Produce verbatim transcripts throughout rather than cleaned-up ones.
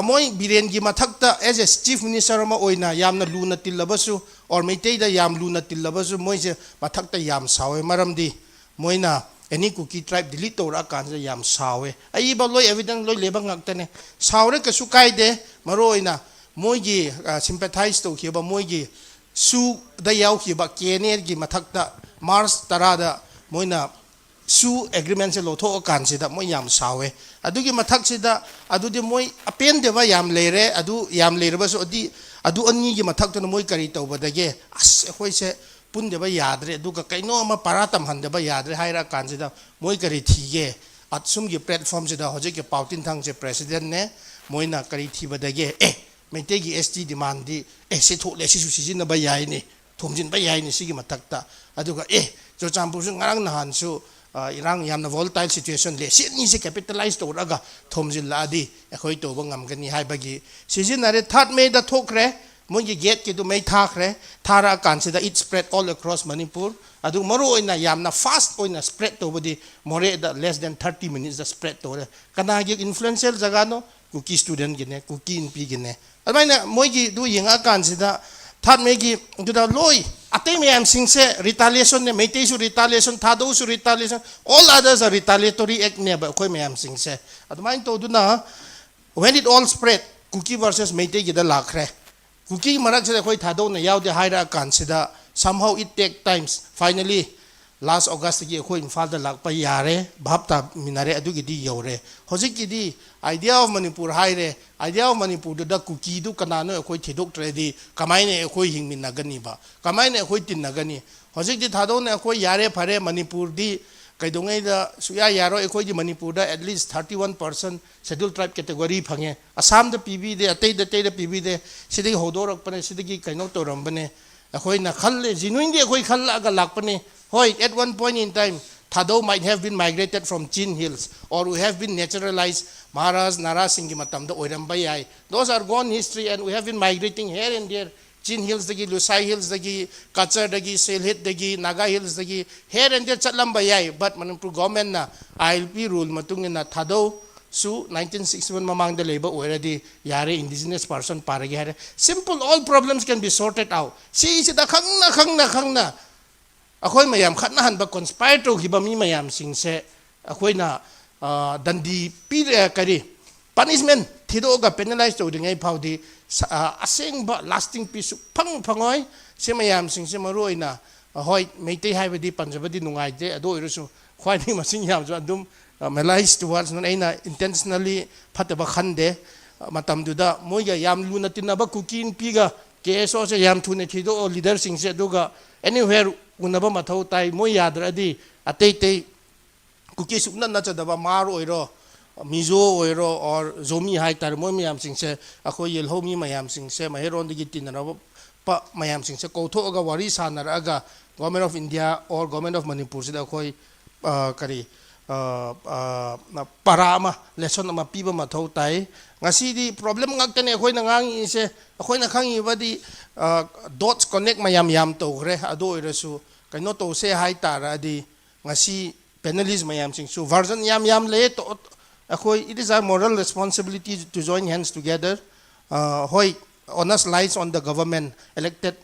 ꯃꯣꯏ ꯕꯤꯔꯦꯟꯒꯤ ꯃꯊꯛꯇ as a chief minister ꯑꯃ ꯑꯣꯏꯅ ꯌꯥꯝꯅ ꯂꯨꯅ ꯇꯤꯜꯂꯕꯁꯨ, or ꯃꯩꯇꯩꯗ ꯌꯥꯝ ꯂꯨꯅ ꯇꯤꯜꯂꯕꯁꯨ, ꯃꯣꯏꯁꯦ ꯃꯊꯛꯇ ꯌꯥꯝ ꯁꯥꯎꯋꯦ꯫ ꯃꯔꯝꯗꯤ ꯃꯣꯏꯅ any Kuki tribe delete ꯇꯧꯔꯛꯑꯀꯥꯟꯁꯤꯗ ꯌꯥꯝ ꯁꯥꯎꯋꯦ꯫ ꯑꯏꯕ ꯂꯣꯏ, evidence ꯂꯣꯏ ꯂꯩꯕ ꯉꯥꯛꯇꯅꯦ꯫ ꯁꯥꯎꯔꯦ, ꯀꯩꯁꯨ ꯀꯥꯏꯗꯦ꯫ ꯃꯔꯨꯑꯣꯏꯅ ꯃꯣꯏꯒꯤ sympathize ꯇꯧꯈꯤꯕ ꯃꯣꯏꯒꯤ ꯁꯨꯗ ꯌꯥꯎꯈꯤꯕ ꯀꯦ ꯑꯦꯟ ꯑꯦꯒꯤ ꯃꯊꯛꯇ ꯃꯥꯔꯆ ꯇꯔꯥꯗ ꯃꯣꯏꯅ ꯁꯨ ꯑꯦꯒ꯭ꯔꯤꯃꯦꯟꯁꯦ ꯂꯧꯊꯣꯛꯑꯀꯥꯟꯁꯤꯗ ꯃꯣꯏ ꯌꯥꯝ ꯁꯥꯎꯋꯦ꯫ ꯑꯗꯨꯒꯤ ꯃꯊꯛꯁꯤꯗ ꯑꯗꯨꯗꯤ ꯃꯣꯏ ꯑꯄꯦꯟꯗꯕ ꯌꯥꯝ ꯂꯩꯔꯦ꯫ ꯑꯗꯨ ꯌꯥꯝ ꯂꯩꯔꯕꯁꯨ ꯑꯗꯤ ꯑꯗꯨ ꯑꯅꯤꯒꯤ ꯃꯊꯛꯇꯅ ꯃꯣꯏ ꯀꯔꯤ ꯇꯧꯕꯗꯒꯤ, ꯑꯁ, ꯑꯩꯈꯣꯏꯁꯦ ꯄꯨꯟꯗꯕ ꯌꯥꯗ꯭ꯔꯦ, ꯑꯗꯨꯒ ꯀꯩꯅꯣ ꯑꯃ ꯄꯔꯥ ꯇꯝꯍꯟꯗꯕ ꯌꯥꯗ꯭ꯔꯦ ꯍꯥꯏꯔꯛꯑꯀꯥꯟꯁꯤꯗ ꯃꯣꯏ ꯀꯔꯤ ꯊꯤꯒꯦ? ꯑꯁꯨꯝꯒꯤ platformꯁꯤꯗ ꯍꯧꯖꯤꯛꯀꯤ ꯄꯥꯎ ꯇꯤꯟꯊꯪꯁꯦ presidentꯅꯦ, ꯃꯣꯏꯅ ꯀꯔꯤ ꯊꯤꯕꯗꯒꯤ, ꯑꯦ, ꯃꯩꯇꯩꯒꯤ S T demandꯗꯤ, ꯑꯦ, ꯁꯤ ꯊꯣꯛꯂꯦ, ꯁꯤꯁꯨ ꯁꯤꯖꯤꯟꯅꯕ ꯌꯥꯏꯅꯦ, ꯊꯣꯝꯖꯤꯟꯕ ꯌꯥꯏꯅꯦ ꯁꯤꯒꯤ ꯃꯊꯛꯇ꯫ ꯑꯗꯨꯒ, ꯑꯦ, ꯆꯨꯔꯆꯥꯟꯄꯨꯔꯁꯨ ꯉꯔꯥꯡ ꯅꯍꯥꯟꯁꯨ, ꯑ, ꯏꯔꯥꯡ ꯌꯥꯝꯅ volatile situation ꯂꯩ, ꯁꯤ ꯑꯅꯤꯁꯦ capitalize ꯇꯧꯔꯒ ꯊꯣꯝꯖꯤꯜꯂꯛꯑꯗꯤ ꯑꯩꯈꯣꯏ ꯇꯧꯕ ꯉꯝꯒꯅꯤ ꯍꯥꯏꯕꯒꯤ ꯁꯤꯖꯤꯟꯅꯔꯦ꯫ Third Mayꯗ ꯊꯣꯛꯈ꯭ꯔꯦ, ꯃꯣꯏꯒꯤ gateꯀꯤꯗꯨ ꯃꯩ ꯊꯥꯈ꯭ꯔꯦ꯫ ꯊꯥꯔꯛꯑꯀꯥꯟꯁꯤꯗ it spread all across Manipur꯫ ꯑꯗꯨ ꯃꯔꯨ ꯑꯣꯏꯅ ꯌꯥꯝꯅ fast ꯑꯣꯏꯅ spread ꯇꯧꯕꯗꯤ ꯃꯣꯔꯦꯗ less than thirty minutesꯇ spread ꯇꯧꯔꯦ꯫ ꯀꯅꯥꯒꯤ influential ꯖꯒꯥꯅꯣ? ꯀꯨꯀꯤ studentꯒꯤꯅꯦ, ꯀꯨꯀꯤ ꯅꯨꯄꯤꯒꯤꯅꯦ꯫ ꯑꯗꯨꯃꯥꯏꯅ ꯃꯣꯏꯒꯤꯗꯨ ꯌꯦꯡꯉꯛꯑꯀꯥꯟꯁꯤꯗ Third Mayꯒꯤ ꯑꯗꯨꯗ ꯂꯣꯏ ꯑꯇꯩ ꯃꯌꯥꯝꯁꯤꯡꯁꯦ retaliationꯅꯦ, ꯃꯩꯇꯩꯁꯨ retaliation, ꯊꯥꯗꯧꯁꯨ retaliation, all others are retaliatory actꯅꯦꯕ ꯑꯩꯈꯣꯏ ꯃꯌꯥꯝꯁꯤꯡꯁꯦ꯫ ꯑꯗꯨꯃꯥꯏꯅ ꯇꯧꯗꯨꯅ when it all spread, Kuki versus ꯃꯩꯇꯩꯒꯤꯗ ꯂꯥꯛꯈ꯭ꯔꯦ꯫ ꯀꯨꯀꯤ ꯃꯔꯛꯁꯤꯗ ꯑꯩꯈꯣꯏ ꯊꯥꯗꯧꯅ ꯌꯥꯎꯗꯦ ꯍꯥꯏꯔꯛꯑꯀꯥꯟꯁꯤꯗ somehow it take times, finally last Augustꯇꯒꯤ ꯑꯩꯈꯣꯏ ꯏꯝꯐꯥꯜꯗ ꯂꯥꯛꯄ ꯌꯥꯔꯦ, ꯚꯥꯞ ꯇꯥꯃꯤꯟꯅꯔꯦ, ꯑꯗꯨꯒꯤꯗꯤ ꯌꯧꯔꯦ꯫ ꯍꯧꯖꯤꯛꯀꯤꯗꯤ Idea of Manipur ꯍꯥꯏꯔꯦ, Idea of Manipurꯗꯨꯗ ꯀꯨꯀꯤꯗꯨ ꯀꯅꯥꯅꯣ ꯑꯩꯈꯣꯏ ꯊꯤꯗꯣꯛꯇ꯭ꯔꯗꯤ ꯀꯃꯥꯏꯅ ꯑꯩꯈꯣꯏ ꯍꯤꯡꯃꯤꯟꯅꯒꯅꯤꯕ? ꯀꯃꯥꯏꯅ ꯑꯩꯈꯣꯏ ꯇꯤꯟꯅꯒꯅꯤ? ꯍꯧꯖꯤꯛꯇꯤ ꯊꯥꯗꯧꯅ ꯑꯩꯈꯣꯏ ꯌꯥꯔꯦ, ꯐꯔꯦ, ꯃꯅꯤꯄꯨꯔꯗꯤ ꯀꯩꯗꯧꯉꯩꯗ ꯁꯨꯛꯌꯥ ꯌꯥꯔꯣꯏ꯫ ꯑꯩꯈꯣꯏꯗꯤ ꯃꯅꯤꯄꯨꯔꯗ at least thirty one percent Scheduled Tribe category ꯐꯪꯉꯦ꯫ ꯑꯁꯥꯝꯗ ꯄꯤꯕꯤꯗꯦ, ꯑꯇꯩꯗ, ꯑꯇꯩꯗ ꯄꯤꯕꯤꯗꯦ꯫ ꯁꯤꯗꯒꯤ ꯍꯧꯗꯣꯔꯛꯄꯅꯦ, ꯁꯤꯗꯒꯤ ꯀꯩꯅꯣ ꯇꯧꯔꯝꯕꯅꯦ꯫ ꯑꯩꯈꯣꯏꯅ ꯈꯜꯂꯦ, genuinely ꯑꯩꯈꯣꯏ ꯈꯜꯂꯛꯑꯒ ꯂꯥꯛꯄꯅꯦ꯫ ꯍꯣꯏ, at one point in time, Thadou might have been migrated from Chin Hills, or we have been naturalized, Maharaj ꯅꯔꯥꯖꯁꯤꯡꯒꯤ ꯃꯇꯝꯗ ꯑꯣꯏꯔꯝꯕ ꯌꯥꯏ꯫ Those are gone history, and we have been migrating here and there. Chin Hillsꯗꯒꯤ, Lushai Hillsꯗꯒꯤ, Cacharꯗꯒꯤ, Sylhetꯗꯒꯤ, Naga Hillsꯗꯒꯤ, here and there ꯆꯠꯂꯝꯕ ꯌꯥꯏ꯫ But Manipur governmentꯅ I L P rule ꯃꯇꯨꯡ ꯏꯟꯅ Thadou ꯁꯨ nineteen sixty one ꯃꯃꯥꯡꯗ ꯂꯩꯕ ꯑꯣꯏꯔꯗꯤ ꯌꯥꯔꯦ, indigenous person ꯄꯥꯔꯒꯦ ꯍꯥꯏꯔꯦ꯫ Simple, all problems can be sorted out꯫ ꯁꯤꯁꯤꯗ ꯈꯪꯅ ꯈꯪꯅ ꯈꯪꯅ ꯑꯩꯈꯣꯏ ꯃꯌꯥꯝ ꯈꯠꯅꯍꯟꯕ, conspire ꯇꯧꯈꯤꯕ ꯃꯤ ꯃꯌꯥꯝꯁꯤꯡꯁꯦ ꯑꯩꯈꯣꯏꯅ, ꯑ, ꯗꯟꯗꯤ ꯄꯤꯔꯦ, ꯀꯔꯤ, punishment ꯊꯤꯗꯣꯛꯑꯒ penalize ꯇꯧꯗ꯭ꯔꯤꯉꯩ ꯐꯥꯎꯗꯤ ꯁ-, ꯑ, ꯑꯁꯦꯡꯕ lasting peace ꯁꯨꯛꯐꯪ ꯐꯪꯉꯣꯏ꯫ ꯁꯤ ꯃꯌꯥꯝꯁꯤꯡꯁꯦ ꯃꯔꯨ ꯑꯣꯏꯅ, ꯑ, ꯍꯣꯏ, ꯃꯩꯇꯩ ꯍꯥꯏꯕꯗꯤ ꯄꯟꯖꯕꯗꯤ ꯅꯨꯡꯉꯥꯏꯇꯦ, ꯑꯗꯨ ꯑꯣꯏꯔꯁꯨ ꯈ꯭ꯋꯥꯏꯗꯒꯤ ꯃꯁꯤꯡ ꯌꯥꯝꯁꯨ ꯑꯗꯨꯝ, ꯑ, malice towards, ꯑꯩꯅ intentionally ꯐꯠꯇꯕ ꯈꯟꯗꯦ꯫ ꯑ, ꯃꯇꯝꯗꯨꯗ ꯃꯣꯏꯒ ꯌꯥꯝ ꯂꯨꯅ ꯇꯤꯟꯅꯕ ꯀꯨꯀꯤ ꯅꯨꯄꯤꯒ ꯀꯦ ꯑꯦꯁ ꯑꯣꯁꯦ ꯌꯥꯝ ꯊꯨꯅ ꯊꯤꯗꯣꯛꯑꯣ, leaderꯁꯤꯡꯁꯦ, ꯑꯗꯨꯒ anywhere ꯎꯅꯕ ꯃꯊꯧ ꯇꯥꯏ꯫ ꯃꯣꯏ ꯌꯥꯗ꯭ꯔꯗꯤ ꯑꯇꯩ ꯑꯇꯩ ꯀꯨꯀꯤ ꯁꯨꯛꯅꯠ ꯅꯠꯆꯗꯕ ꯃꯥꯔ ꯑꯣꯏꯔꯣ, ꯃꯤꯖꯣ ꯑꯣꯏꯔꯣ, or ꯖꯣꯃꯤ ꯍꯥꯏꯇꯥꯔꯦ, ꯃꯣꯏ ꯃꯌꯥꯝꯁꯤꯡꯁꯦ, ꯑꯩꯈꯣꯏ ꯌꯦꯜꯍꯧꯃꯤ ꯃꯌꯥꯝꯁꯤꯡꯁꯦ ꯃꯍꯩꯔꯣꯟꯗꯒꯤ ꯇꯤꯟꯅꯔꯕ ꯃꯌꯥꯝꯁꯤꯡꯁꯦ ꯀꯧꯊꯣꯛꯑꯒ ꯋꯥꯔꯤ ꯁꯥꯟꯅꯔꯛꯑꯒ Government of India or Government of ꯃꯅꯤꯄꯨꯔꯁꯤꯗ ꯑꯩꯈꯣꯏ, ꯑ, ꯀꯔꯤ, ꯑ, ꯑ, ꯄꯔꯥ ꯑꯃ, lesson ꯑꯃ ꯄꯤꯕ ꯃꯊꯧ ꯇꯥꯏ꯫ ꯉꯁꯤꯗꯤ problem ꯉꯥꯛꯇꯅꯦ ꯑꯩꯈꯣꯏꯅ ꯉꯥꯡꯉꯤꯁꯦ꯫ ꯑꯩꯈꯣꯏꯅ ꯈꯪꯉꯤꯕꯗꯤ, ꯑ, dots connect ꯃꯌꯥꯝ ꯌꯥꯝ ꯇꯧꯈ꯭ꯔꯦ꯫ ꯑꯗꯨ ꯑꯣꯏꯔꯁꯨ ꯀꯩꯅꯣ ꯇꯧꯁꯦ ꯍꯥꯏ ꯇꯥꯔꯗꯤ ꯉꯁꯤ panelist ꯃꯌꯥꯝꯁꯤꯡꯁꯨ version ꯌꯥꯝ ꯌꯥꯝ ꯂꯩꯌꯦ꯫ ꯇꯣ-, ꯑꯩꯈꯣꯏ, it is our moral responsibility to join hands together꯫ ꯑ, ꯍꯣꯏ, onus lies on the government, elected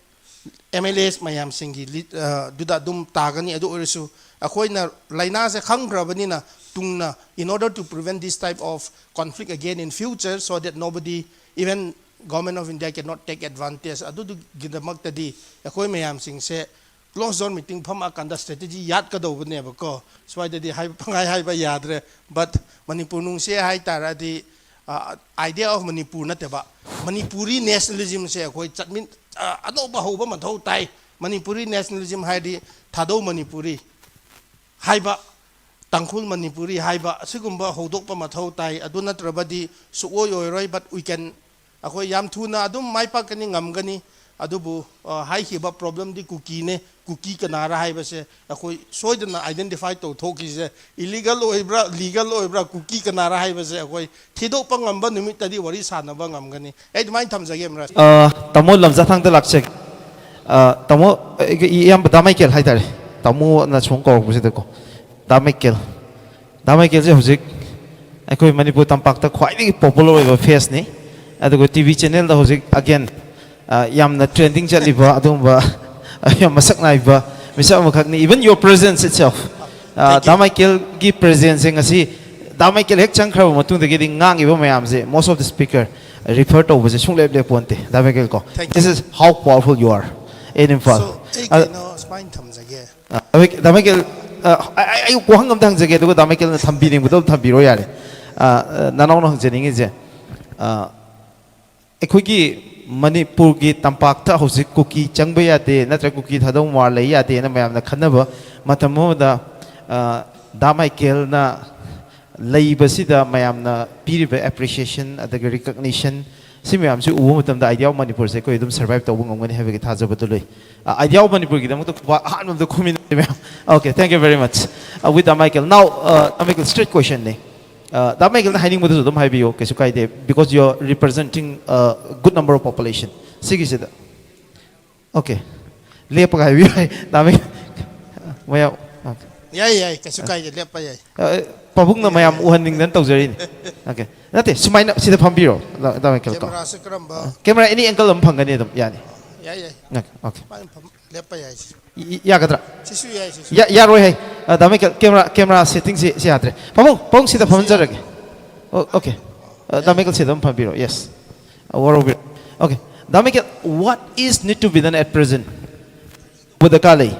M L As ꯃꯌꯥꯝꯁꯤꯡꯒꯤ ꯂꯤ-, ꯑ, ꯗꯨꯗ ꯑꯗꯨꯝ ꯇꯥꯒꯅꯤ꯫ ꯑꯗꯨ ꯑꯣꯏꯔꯁꯨ ꯑꯩꯈꯣꯏꯅ ꯂꯥꯏꯅꯥꯁꯦ ꯈꯪꯈ꯭ꯔꯕꯅꯤꯅ ꯇꯨꯡꯅ, in order to prevent this type of conflict again in future, so that nobody, even Government of India cannot take advantage, ꯑꯗꯨꯗꯨꯒꯤꯗꯃꯛꯇꯗꯤ ꯑꯩꯈꯣꯏ ꯃꯌꯥꯝꯁꯤꯡꯁꯦ closed door meeting ꯐꯝꯃꯛꯑꯀꯥꯟꯗ strategy ꯌꯥꯠꯀꯗꯧꯕꯅꯦꯕꯀꯣ꯫ ꯁ꯭ꯋꯥꯏꯗꯗꯤ ꯍꯥꯏꯕ, ꯄꯪꯍꯥꯏ ꯍꯥꯏꯕ ꯌꯥꯗ꯭ꯔꯦ꯫ But ꯃꯅꯤꯄꯨꯔ ꯅꯨꯡꯁꯦ ꯍꯥꯏ ꯇꯥꯔꯗꯤ, ꯑ, idea of ꯃꯅꯤꯄꯨꯔ ꯅꯠꯇꯕ, ꯃꯅꯤꯄꯨꯔꯤ nationalismꯁꯦ ꯑꯩꯈꯣꯏ ꯆꯠꯃꯤꯟ-, ꯑ, ꯑꯅꯧꯕ ꯍꯧꯕ ꯃꯊꯧ ꯇꯥꯏ꯫ ꯃꯅꯤꯄꯨꯔꯤ nationalism ꯍꯥꯏꯗꯤ ꯊꯥꯗꯧ ꯃꯅꯤꯄꯨꯔꯤ ꯍꯥꯏꯕ, ꯇꯥꯡꯈꯨꯜ ꯃꯅꯤꯄꯨꯔꯤ ꯍꯥꯏꯕ, ꯑꯁꯤꯒꯨꯝꯕ ꯍꯧꯗꯣꯛꯄ ꯃꯊꯧ ꯇꯥꯏ꯫ ꯑꯗꯨ ꯅꯠꯇ꯭ꯔꯕꯗꯤ ꯁꯨꯛꯑꯣꯏ ꯑꯣꯏꯔꯣꯏ꯫ But we can, ꯑꯩꯈꯣꯏ ꯌꯥꯝ ꯊꯨꯅ ꯑꯗꯨꯝ ꯃꯥꯏ ꯄꯥꯛꯀꯅꯤ, ꯉꯝꯒꯅꯤ꯫ ꯑꯗꯨꯕꯨ, ꯑ, ꯍꯥꯏꯈꯤꯕ problemꯗꯤ ꯀꯨꯀꯤꯅꯦ꯫ ꯀꯨꯀꯤ ꯀꯅꯥꯔ ꯍꯥꯏꯕꯁꯦ ꯑꯩꯈꯣꯏ ꯁꯣꯏꯗꯅ identify ꯇꯧꯊꯣꯛꯈꯤꯁꯦ꯫ Illegal ꯑꯣꯏꯕ꯭ꯔꯥ, legal ꯑꯣꯏꯕ꯭ꯔꯥ, ꯀꯨꯀꯤ ꯀꯅꯥꯔ ꯍꯥꯏꯕꯁꯦ ꯑꯩꯈꯣꯏ ꯊꯤꯗꯣꯛꯄ ꯉꯝꯕ ꯅꯨꯃꯤꯠꯇꯗꯤ ꯋꯥꯔꯤ ꯁꯥꯟꯅꯕ ꯉꯝꯒꯅꯤ꯫ ꯑꯩ ꯑꯗꯨꯃꯥꯏꯅ ꯊꯝꯖꯒꯦ, ꯃꯔꯥꯁ꯫ ꯑ, ꯇꯥꯃꯣ ꯂꯝꯖꯥꯊꯥꯡꯗ ꯂꯥꯛꯆꯒꯦ꯫ ꯑ, ꯇꯥꯃꯣ, ꯑꯩꯒꯤ ꯏꯌꯥꯝꯕ ꯗꯥ ꯃꯥꯏꯀꯦꯜ ꯍꯥꯏꯇꯥꯔꯦ, ꯇꯥꯃꯣꯅ ꯁꯨꯝ ꯀꯧꯔꯛꯄꯁꯤꯗꯀꯣ꯫ ꯗꯥ ꯃꯥꯏꯀꯦꯜ, ꯗꯥ ꯃꯥꯏꯀꯦꯜꯁꯦ ꯍꯧꯖꯤꯛ ꯑꯩꯈꯣꯏ ꯃꯅꯤꯄꯨꯔ ꯇꯝꯄꯥꯛꯇ ꯈ꯭ꯋꯥꯏꯗꯒꯤ ꯄꯣꯄꯨꯂꯔ ꯑꯣꯏꯕ ꯐꯦꯁꯅꯤ꯫ ꯑꯗꯨꯒ ꯇꯤ ꯚꯤ ꯆꯦꯅꯦꯜꯗ ꯍꯧꯖꯤꯛ ꯑꯒꯦꯟ ꯌꯥꯝꯅ ꯇ꯭ꯔꯦꯟꯗꯤꯡ ꯆꯠꯂꯤꯕ ꯑꯗꯨꯒꯨꯝꯕ ꯌꯥꯝ ꯃꯁꯛ ꯅꯥꯏꯕ ꯃꯤꯁꯛ ꯑꯃꯈꯛꯅꯤ꯫ Even your presence itself, Thank you. ꯗꯥ ꯃꯥꯏꯀꯦꯜꯒꯤ ꯄ꯭ꯔꯦꯖꯦꯟꯁꯁꯦ ꯉꯁꯤ ꯗꯥ ꯃꯥꯏꯀꯦꯜ ꯍꯦꯛ ꯆꯪꯈ꯭ꯔꯕ ꯃꯇꯨꯡꯗꯒꯤꯗꯤ ꯉꯥꯡꯉꯤꯕ ꯃꯌꯥꯝꯁꯦ most of the speaker refer ꯇꯧꯕꯁꯦ ꯁꯨꯡꯂꯦꯞ ꯂꯦꯞꯄꯣꯟꯇꯦ꯫ ꯗꯥ ꯃꯥꯏꯀꯦꯜ ꯀꯣ, Thank this you. Is how powerful you are in Imphal. So ꯑꯩ ꯑ, ꯀꯩꯅꯣ ꯁꯨꯃꯥꯏꯅ ꯊꯝꯖꯒꯦ꯫ ꯑ, ꯗꯥ ꯃꯥꯏꯀꯦꯜ, ꯗꯥ ꯃꯥꯏꯀꯦꯜ, ꯑ, ꯑꯩ ꯑꯩ ꯋꯥꯍꯪ ꯑꯝꯇ ꯍꯪꯖꯒꯦ, ꯑꯗꯨꯒ ꯗꯥ ꯃꯥꯏꯀꯦꯜꯅ ꯊꯝꯕꯤꯅꯤꯡꯕꯗꯣ ꯑꯗꯨꯝ ꯊꯝꯕꯤꯔꯣ ꯌꯥꯔꯦ꯫ ꯑ, ꯑ, ꯅꯅꯥꯎꯅ ꯍꯪꯖꯅꯤꯡꯉꯤꯁꯦ, ꯑ, ꯑꯩꯈꯣꯏꯒꯤ ꯃꯅꯤꯄꯨꯔꯒꯤ ꯇꯝꯄꯥꯛꯇ ꯍꯧꯖꯤꯛ ꯀꯨꯀꯤ ꯆꯪꯕ ꯌꯥꯗꯦ ꯅꯠꯇ꯭ꯔꯒ ꯀꯨꯀꯤ ꯊꯥꯗꯣꯡ ꯋꯥꯔ ꯂꯩ ꯌꯥꯗꯦꯅ ꯃꯌꯥꯝꯅ ꯈꯟꯅꯕ ꯃꯇꯝ ꯑꯃꯗ, ꯑ, ꯗꯥ ꯃꯥꯏꯀꯦꯜꯅ ꯂꯩꯕꯁꯤꯗ ꯃꯌꯥꯝꯅ ꯄꯤꯔꯤꯕ ꯑꯦꯄ꯭ꯔꯤꯁꯤꯌꯦꯁꯟ ꯑꯗꯒꯤ ꯔꯤꯀꯛꯅꯤꯁꯟ, ꯁꯤ ꯃꯌꯥꯝꯁꯤ ꯎꯕ ꯃꯇꯝꯗ ꯑꯥꯏꯗꯤꯌꯥ ꯑꯣꯐ ꯃꯅꯤꯄꯨꯔꯁꯦ ꯑꯩꯈꯣꯏ ꯑꯗꯨꯝ ꯁꯔꯚꯥꯏꯚ ꯇꯧꯕ ꯉꯝꯒꯅꯤ ꯍꯥꯏꯕꯒꯤ ꯊꯥꯖꯕꯗꯨ ꯂꯩ꯫ ꯑꯥꯏꯗꯤꯌꯥ ꯑꯣꯐ ꯃꯅꯤꯄꯨꯔꯒꯤꯗꯃꯛꯇ ꯈꯨꯕꯥꯛ ꯑꯍꯥꯟꯕꯗ ꯈꯨꯝꯃꯤꯟꯅꯁꯤ ꯃꯌꯥꯝ꯫ Okay, thank you very much. Uh, with the Michael. Now, uh, the Michael, straight questionꯅꯤ꯫ ꯑ, ꯗꯥ ꯃꯥꯏꯀꯦꯜꯅ ꯍꯥꯏꯅꯤꯡꯕꯗꯨꯁꯨ ꯑꯗꯨꯝ ꯍꯥꯏꯕꯤꯌꯨ, ꯀꯩꯁꯨ ꯀꯥꯏꯗꯦ, because you are representing a good number of population꯫ ꯁꯤꯒꯤꯁꯤꯗ꯫ Okay. ꯂꯦꯞꯄꯒ ꯍꯥꯏꯕꯤꯌꯨ꯫ ꯗꯥ ꯃꯥꯏꯀꯦꯜ꯫ ꯃꯌꯥꯝ꯫ Okay. ꯌꯥꯏ, ꯌꯥꯏ, ꯀꯩꯁꯨ ꯀꯥꯏꯗꯦ, ꯂꯦꯞꯄ ꯌꯥꯏ꯫ ꯑ, ꯄꯥꯕꯨꯡꯅ ꯃꯌꯥꯝ ꯎꯍꯟꯅꯤꯡꯗꯅ ꯇꯧꯖꯔꯤꯅꯤ꯫ Okay. ꯅꯠꯇꯦ, ꯁꯨꯃꯥꯏꯅ ꯁꯤꯗ ꯐꯝꯕꯤꯔꯣ, ꯗꯥ, ꯗꯥ ꯃꯥꯏꯀꯦꯜ ꯀꯣ꯫ ꯀꯦꯃꯦꯔꯥꯁꯦ ꯀꯔꯝꯕ? Camera any angle ꯑꯃ ꯐꯪꯒꯅꯤ ꯑꯗꯨꯝ, ꯌꯥꯅꯤ꯫ ꯌꯥꯏ, ꯌꯥꯏ, Okay, okay. ꯁꯨꯃꯥꯏꯅ ꯐꯝ-, ꯂꯦꯞꯄ ꯌꯥꯏ ꯁꯤ꯫ ꯏ-, ꯏ-, ꯌꯥꯒꯗ꯭ꯔꯥ? ꯁꯤꯁꯨ ꯌꯥꯏ, ꯁꯤꯁꯨ꯫ ꯌꯥ-, ꯌꯥꯔꯣꯏ ꯍꯥꯏ꯫ ꯑ, ꯗꯥ ꯃꯥꯏꯀꯦꯜ, ꯀꯦꯃꯦꯔꯥ, ꯀꯦꯃꯦꯔꯥ ꯁꯦꯠꯇꯤꯡꯁꯤ ꯁꯤ ꯌꯥꯗ꯭ꯔꯦ꯫ ꯄꯥꯕꯨꯡ, ꯄꯥꯕꯨꯡ ꯁꯤꯗ ꯐꯝꯍꯟꯖꯔꯒꯦ꯫ ꯑꯣ, okay. ꯑ, ꯗꯥ ꯃꯥꯏꯀꯦꯜ ꯁꯤꯗ ꯑꯗꯨꯝ ꯐꯝꯕꯤꯔꯣ, yes꯫ ꯑ, ꯋꯥꯔꯧꯕꯤꯔꯣ꯫ Okay. The Michael, what is need to be done at present? ꯇꯧꯕ ꯗꯔꯀꯥꯔ ꯂꯩ꯫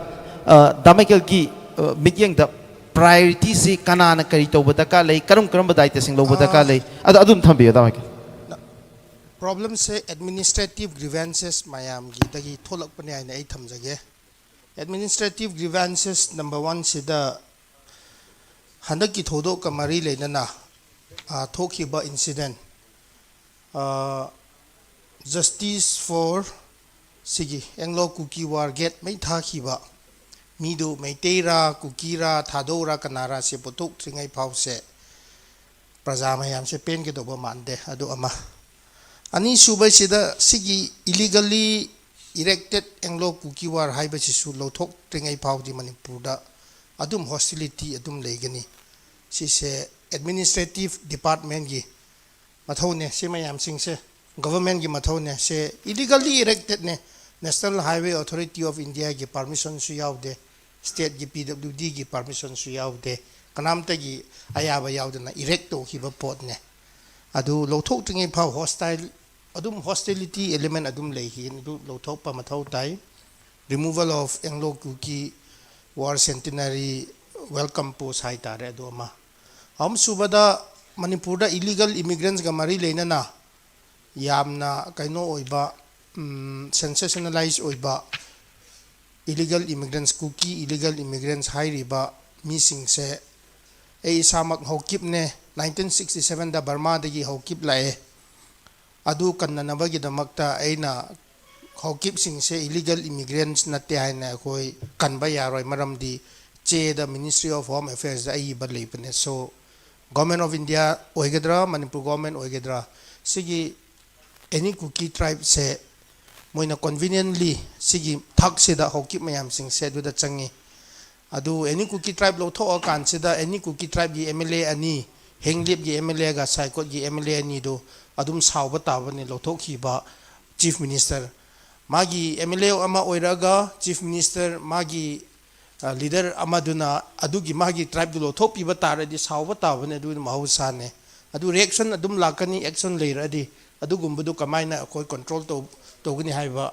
ꯑ, ꯗꯥ ꯃꯥꯏꯀꯦꯜꯒꯤ, ꯑ, ꯃꯤꯠꯌꯦꯡꯗ priorityꯁꯤ ꯀꯅꯥꯅ ꯀꯔꯤ ꯇꯧꯕ ꯗꯔꯀꯥꯔ ꯂꯩ, ꯀꯔꯝ ꯀꯔꯝꯕ ꯗꯥꯏꯇꯁꯤꯡ ꯂꯧꯕ ꯗꯔꯀꯥꯔ ꯂꯩ, ꯑꯗꯨ ꯑꯗꯨꯝ ꯊꯝꯕꯤꯌꯨ, ꯗꯥ ꯃꯥꯏꯀꯦꯜ꯫ Problemꯁꯦ administrative grievances ꯃꯌꯥꯝꯒꯤꯗꯒꯤ ꯊꯣꯛꯂꯛꯄꯅꯦ ꯍꯥꯏꯅ ꯑꯩ ꯊꯝꯖꯒꯦ꯫ Administrative grievances number one ꯁꯤꯗ ꯍꯟꯗꯛꯀꯤ ꯊꯧꯗꯣꯛꯀ ꯃꯔꯤ ꯂꯩꯅꯅ, ꯑ, ꯊꯣꯛꯈꯤꯕ incident, ꯑ, Justice for ꯁꯤꯒꯤ Anglo Kuki War gate ꯃꯩ ꯊꯥꯈꯤꯕ ꯃꯤꯗꯨ ꯃꯩꯇꯩꯔꯥ, ꯀꯨꯀꯤꯔꯥ, ꯊꯥꯗꯧꯔꯥ, ꯀꯅꯥꯔꯥ ꯁꯤ ꯄꯨꯊꯣꯛꯇ꯭ꯔꯤꯉꯩ ꯐꯥꯎꯁꯦ ꯄ꯭ꯔꯖꯥ ꯃꯌꯥꯝꯁꯦ ꯄꯦꯟꯒꯗꯧꯕ ꯃꯥꯟꯗꯦ꯫ ꯑꯗꯨ ꯑꯃ꯫ ꯑꯅꯤꯁꯨꯕꯁꯤꯗ ꯁꯤꯒꯤ illegally erected Anglo Kuki War ꯍꯥꯏꯕꯁꯤꯁꯨ ꯂꯧꯊꯣꯛꯇ꯭ꯔꯤꯉꯩ ꯐꯥꯎꯗꯤ ꯃꯅꯤꯄꯨꯔꯗ ꯑꯗꯨꯝ hostility ꯑꯗꯨꯝ ꯂꯩꯒꯅꯤ꯫ ꯁꯤꯁꯦ ꯑꯦꯗꯃꯤꯅꯤꯁꯇ꯭ꯔꯦꯇꯤꯞ ꯗꯤꯄꯥꯔꯠꯃꯦꯟꯒꯤ ꯃꯊꯧꯅꯦ꯫ ꯁꯤ ꯃꯌꯥꯝꯁꯤꯡꯁꯦ ꯒꯚꯔꯟꯃꯦꯟꯒꯤ ꯃꯊꯧꯅꯦ꯫ ꯁꯦ ꯏꯂꯤꯒꯜꯂꯤ ꯏꯔꯦꯛꯇꯦꯠꯅꯦ꯫ National Highway Authority of Indiaꯒꯤ ꯄꯥꯔꯃꯤꯁꯟꯁꯨ ꯌꯥꯎꯗꯦ, ꯁ꯭ꯇꯦꯠꯀꯤ ꯄꯤ ꯗꯕ꯭ꯂꯤꯎ ꯗꯤꯒꯤ ꯄꯥꯔꯃꯤꯁꯟꯁꯨ ꯌꯥꯎꯗꯦ, ꯀꯅꯥꯝꯇꯒꯤ ꯑꯌꯥꯕ ꯌꯥꯎꯗꯅ ꯏꯔꯦꯛ ꯇꯧꯈꯤꯕ ꯄꯣꯠꯅꯦ꯫ ꯑꯗꯨ ꯂꯧꯊꯣꯛꯇ꯭ꯔꯤꯉꯩ ꯐꯥꯎ ꯍꯣꯁꯇꯥꯏꯜ, ꯑꯗꯨꯝ ꯍꯣꯁꯇꯤꯂꯤꯇꯤ ꯑꯦꯂꯤꯃꯦꯟ ꯑꯗꯨꯝ ꯂꯩꯈꯤ꯫ ꯑꯗꯨ ꯂꯧꯊꯣꯛꯄ ꯃꯊꯧ ꯇꯥꯏ꯫ Removal of Anglo Kuki War Centenary Welcome Post ꯍꯥꯏꯇꯥꯔꯦ, ꯑꯗꯨ ꯑꯃ꯫ ꯑꯍꯨꯝꯁꯨꯕꯗ, ꯃꯅꯤꯄꯨꯔꯗ ꯏꯂꯤꯒꯜ ꯏꯃꯤꯒ꯭ꯔꯦꯟꯁꯀ ꯃꯔꯤ ꯂꯩꯅꯅ ꯌꯥꯝꯅ ꯀꯩꯅꯣ ꯑꯣꯏꯕ, ꯁꯦꯟꯁꯦꯁꯅꯦꯂꯥꯏꯖ ꯑꯣꯏꯕ ꯏꯂꯤꯒꯜ ꯏꯃꯤꯒ꯭ꯔꯦꯟꯁ, ꯀꯨꯀꯤ ꯏꯂꯤꯒꯜ ꯏꯃꯤꯒ꯭ꯔꯦꯟꯁ ꯍꯥꯏꯔꯤꯕ ꯃꯤꯁꯤꯡꯁꯦ, ꯑꯩ ꯏꯁꯥꯃꯛ ꯍꯧꯀꯤꯞꯅꯦ, ꯅꯥꯏꯟꯇꯤꯟ ꯁꯤꯛꯁꯇꯤ ꯁꯕꯦꯟꯗ ꯕꯔꯃꯥꯗꯒꯤ ꯍꯧꯀꯤꯞ ꯂꯥꯛꯑꯦ꯫ ꯑꯗꯨ ꯀꯟꯅꯅꯕꯒꯤꯗꯃꯛꯇ ꯑꯩꯅ ꯍꯧꯀꯤꯞꯁꯤꯡꯁꯦ ꯏꯂꯤꯒꯜ ꯏꯃꯤꯒ꯭ꯔꯦꯟꯁ ꯅꯠꯇꯦ ꯍꯥꯏꯅ ꯑꯩꯈꯣꯏ ꯀꯟꯕ ꯌꯥꯔꯣꯏ, ꯃꯔꯝꯗꯤ ꯆꯦꯗ Ministry of Home Affairsꯗ ꯑꯏꯕ ꯂꯩꯕꯅꯦ꯫ So, Government of India ꯑꯣꯏꯒꯗ꯭ꯔꯥ, ꯃꯅꯤꯄꯨꯔ ꯒꯣꯔꯃꯦꯟ ꯑꯣꯏꯒꯗ꯭ꯔꯥ, ꯁꯤꯒꯤ ꯑꯦꯅꯤ ꯀꯨꯀꯤ ꯇ꯭ꯔꯥꯏꯕꯁꯦ ꯃꯣꯏꯅ ꯀꯣꯟꯚꯤꯅꯤꯌꯦꯟꯂꯤ ꯁꯤꯒꯤ ꯊꯥꯛꯁꯤꯗ ꯍꯧꯀꯤꯞ ꯃꯌꯥꯝꯁꯤꯡꯁꯦ ꯑꯗꯨꯗ ꯆꯪꯉꯤ꯫ ꯑꯗꯨ ꯑꯦꯅꯤ ꯀꯨꯀꯤ ꯇ꯭ꯔꯥꯏꯕ ꯂꯧꯊꯣꯛꯑꯀꯥꯟꯁꯤꯗ ꯑꯦꯅꯤ ꯀꯨꯀꯤ ꯇ꯭ꯔꯥꯏꯕꯀꯤ ꯑꯦꯝ ꯑꯦꯜ ꯑꯦ ꯑꯅꯤ, ꯍꯦꯡꯂꯤꯞꯀꯤ ꯑꯦꯝ ꯑꯦꯜ ꯑꯦꯒ ꯁꯥꯏꯀꯣꯠꯀꯤ ꯑꯦꯝ ꯑꯦꯜ ꯑꯦ ꯑꯅꯤꯗꯨ ꯑꯗꯨꯝ ꯁꯥꯎꯕ ꯇꯥꯕꯅꯤ, ꯂꯧꯊꯣꯛꯈꯤꯕ ꯆꯤꯐ ꯃꯤꯅꯤꯁꯇꯔ꯫ ꯃꯥꯒꯤ ꯑꯦꯝ ꯑꯦꯜ ꯑꯦ ꯑꯃ ꯑꯣꯏꯔꯒ ꯆꯤꯐ ꯃꯤꯅꯤꯁꯇꯔ, ꯃꯥꯒꯤ ꯂꯤꯗꯔ ꯑꯃꯗꯨꯅ ꯑꯗꯨꯒꯤ ꯃꯥꯒꯤ ꯇ꯭ꯔꯥꯏꯕꯇꯨ ꯂꯧꯊꯣꯛꯄꯤꯕ ꯇꯥꯔꯗꯤ ꯁꯥꯎꯕ ꯇꯥꯕꯅꯤ, ꯑꯗꯨ ꯃꯍꯧꯁꯥꯅꯦ꯫ ꯑꯗꯨ ꯔꯤꯑꯦꯛꯁꯟ ꯑꯗꯨꯝ ꯂꯥꯛꯀꯅꯤ, ꯑꯦꯛꯁꯟ ꯂꯩꯔꯛꯑꯗꯤ꯫ ꯑꯗꯨꯒꯨꯝꯕꯗꯨ ꯀꯃꯥꯏꯅ ꯑꯩꯈꯣꯏ ꯀꯟꯇ꯭ꯔꯣꯜ ꯇꯧ-, ꯇꯧꯒꯅꯤ ꯍꯥꯏꯕ꯫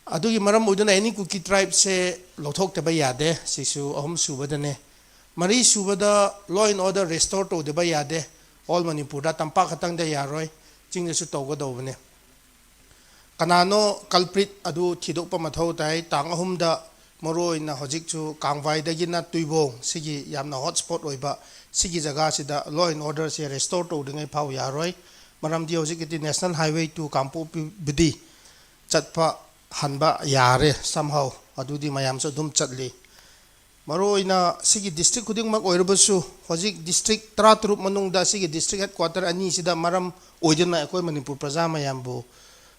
ꯑꯗꯨꯒꯤ ꯃꯔꯝ ꯑꯣꯏꯗꯨꯅ ꯑꯦꯅꯤ ꯀꯨꯀꯤ ꯇ꯭ꯔꯥꯏꯕꯁꯦ ꯂꯧꯊꯣꯛꯇꯕ ꯌꯥꯗꯦ꯫ ꯁꯤꯁꯨ ꯑꯍꯨꯝ ꯁꯨꯕꯗꯅꯦ꯫ ꯃꯔꯤ ꯁꯨꯕꯗ, law and order restore ꯇꯧꯗꯕ ꯌꯥꯗꯦ꯫ ꯑꯣꯜ ꯃꯅꯤꯄꯨꯔꯗ, ꯇꯝꯄꯥꯛ ꯈꯛꯇꯪꯗ ꯌꯥꯔꯣꯏ, ꯆꯤꯡꯗꯁꯨ ꯇꯧꯒꯗꯧꯕꯅꯦ꯫ ꯀꯅꯥꯅꯣ ꯀꯜꯄ꯭ꯔꯤꯠ ꯑꯗꯨ ꯊꯤꯗꯣꯛꯄ ꯃꯊꯧ ꯇꯥꯏ꯫ ꯇꯥꯡ ꯑꯍꯨꯝꯗ ꯃꯔꯨꯑꯣꯏꯅ ꯍꯧꯖꯤꯛꯁꯨ ꯀꯥꯡꯕꯥꯏꯗꯒꯤꯅ ꯇꯨꯏꯕꯣꯡ, ꯁꯤꯒꯤ ꯌꯥꯝꯅ ꯍꯣꯠ ꯁ꯭ꯄꯣꯠ ꯑꯣꯏꯕ ꯁꯤꯒꯤ ꯖꯒꯥꯁꯤꯗ law and orderꯁꯦ restore ꯇꯧꯗ꯭ꯔꯤꯉꯩ ꯐꯥꯎ ꯌꯥꯔꯣꯏ꯫ ꯃꯔꯝꯗꯤ ꯍꯧꯖꯤꯛꯀꯤꯗꯤ National Highway two ꯀꯥꯡꯄꯣꯛꯄꯤꯕꯨꯗꯤ ꯆꯠꯄ ꯍꯟꯕ ꯌꯥꯔꯦ somehow, ꯑꯗꯨꯗꯤ ꯃꯌꯥꯝꯁꯨ ꯑꯗꯨꯝ ꯆꯠꯂꯤ꯫ ꯃꯔꯨꯑꯣꯏꯅ ꯁꯤꯒꯤ ꯗꯤꯁꯇ꯭ꯔꯤꯛ ꯈꯨꯗꯤꯡꯃꯛ ꯑꯣꯏꯔꯕꯁꯨ, ꯍꯧꯖꯤꯛ ꯗꯤꯁꯇ꯭ꯔꯤꯛ ꯇꯔꯥꯇꯔꯨꯛ ꯃꯅꯨꯡꯗ ꯁꯤꯒꯤ ꯗꯤꯁꯇ꯭ꯔꯤꯛ ꯍꯦꯗꯀ꯭ꯋꯥꯇꯔ ꯑꯅꯤꯁꯤꯗ ꯃꯔꯝ ꯑꯣꯏꯗꯨꯅ ꯑꯩꯈꯣꯏ ꯃꯅꯤꯄꯨꯔ ꯄ꯭ꯔꯖꯥ ꯃꯌꯥꯝꯕꯨ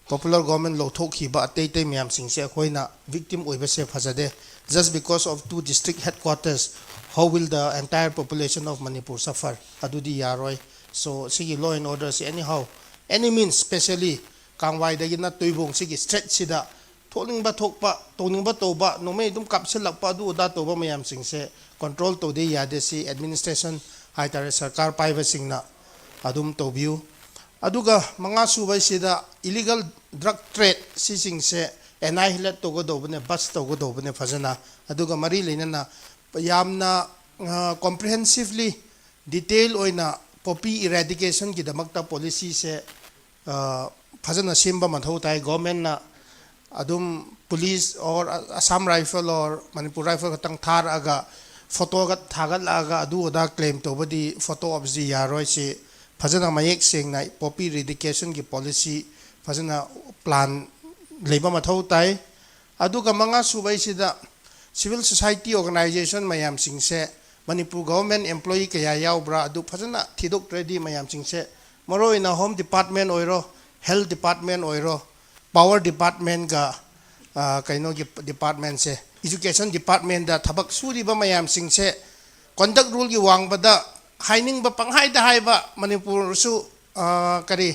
popular government ꯂꯧꯊꯣꯛꯈꯤꯕ ꯑꯇꯩ ꯑꯇꯩ ꯃꯌꯥꯝꯁꯤꯡꯁꯦ ꯑꯩꯈꯣꯏꯅ victim ꯑꯣꯏꯕꯁꯦ ꯐꯖꯗꯦ꯫ Just because of two district headquarters, how will the entire population of Manipur suffer? ꯑꯗꯨꯗꯤ ꯌꯥꯔꯣꯏ꯫ So ꯁꯤꯒꯤ law and order ꯁꯤ anyhow, any means, specially ꯀꯥꯡꯋꯥꯏꯗꯒꯤꯅ ꯇꯨꯏꯕꯣꯡ ꯁꯤꯒꯤ stretch ꯁꯤꯗ ꯊꯣꯛꯅꯤꯡꯕ ꯊꯣꯛꯄ, ꯇꯧꯅꯤꯡꯕ ꯇꯧꯕ, ꯅꯣꯡꯃꯩ ꯑꯗꯨꯝ ꯀꯥꯞꯁꯤꯜꯂꯛꯄ, ꯑꯗꯨ ꯑꯗꯥ ꯇꯧꯕ ꯃꯌꯥꯝꯁꯤꯡꯁꯦ control ꯇꯧꯗꯦ ꯌꯥꯗꯦ꯫ ꯁꯤ administration ꯍꯥꯏꯇꯥꯔꯦ, ꯁꯔꯀꯥꯔ ꯄꯥꯏꯕꯁꯤꯡꯅ ꯑꯗꯨꯝ ꯇꯧꯕꯤꯌꯨ꯫ ꯑꯗꯨꯒ ꯃꯉꯥ ꯁꯨꯕꯁꯤꯗ illegal drug trade ꯁꯤꯁꯤꯡꯁꯦ annihilate ꯇꯧꯒꯗꯧꯕꯅꯦ, bust ꯇꯧꯒꯗꯧꯕꯅꯦ ꯐꯖꯅ꯫ ꯑꯗꯨꯒ ꯃꯔꯤ ꯂꯩꯅꯅ ꯌꯥꯝꯅ, ꯑ, comprehensively, detail ꯑꯣꯏꯅ poppy eradication ꯒꯤꯗꯃꯛꯇ policy ꯁꯦ, ꯑ, ꯐꯖꯅ ꯁꯦꯝꯕ ꯃꯊꯧ ꯇꯥꯏ꯫ Government ꯅ ꯑꯗꯨꯝ police or Assam Rifle or Manipur Rifle ꯈꯛꯇꯪ ꯊꯥꯔꯛꯑꯒ photo ꯒ ꯊꯥꯒꯠꯂꯛꯑꯒ ꯑꯗꯨ ꯑꯗꯥ claim ꯇꯧꯕꯗꯤ, photo op ꯁꯤ ꯌꯥꯔꯣꯏ꯫ ꯁꯤ ꯐꯖꯅ ꯃꯌꯦꯛ ꯁꯦꯡꯅ poppy eradication ꯒꯤ policy ꯐꯖꯅ plan ꯂꯩꯕ ꯃꯊꯧ ꯇꯥꯏ꯫ ꯑꯗꯨꯒ ꯃꯉꯥ ꯁꯨꯕꯩꯁꯤꯗ civil society organization ꯃꯌꯥꯝꯁꯤꯡꯁꯦ ꯃꯅꯤꯄꯨꯔ government employee ꯀꯌꯥ ꯌꯥꯎꯕ꯭ꯔꯥ ꯑꯗꯨ ꯐꯖꯅ ꯊꯤꯗꯣꯛꯇ꯭ꯔꯗꯤ ꯃꯌꯥꯝꯁꯤꯡꯁꯦ, ꯃꯔꯨꯑꯣꯏꯅ home department ꯑꯣꯏꯔꯣ, health department ꯑꯣꯏꯔꯣ, power department ꯒ, ꯑ, ꯀꯩꯅꯣꯒꯤ department ꯁꯦ, education department ꯗ ꯊꯕꯛ ꯁꯨꯔꯤꯕ ꯃꯌꯥꯝꯁꯤꯡꯁꯦ conduct rule ꯒꯤ ꯋꯥꯡꯃꯗ ꯍꯥꯏꯅꯤꯡꯕ ꯄꯪꯍꯥꯏꯗ ꯍꯥꯏꯕ, ꯃꯅꯤꯄꯨꯔꯁꯨ, ꯑ, ꯀꯔꯤ,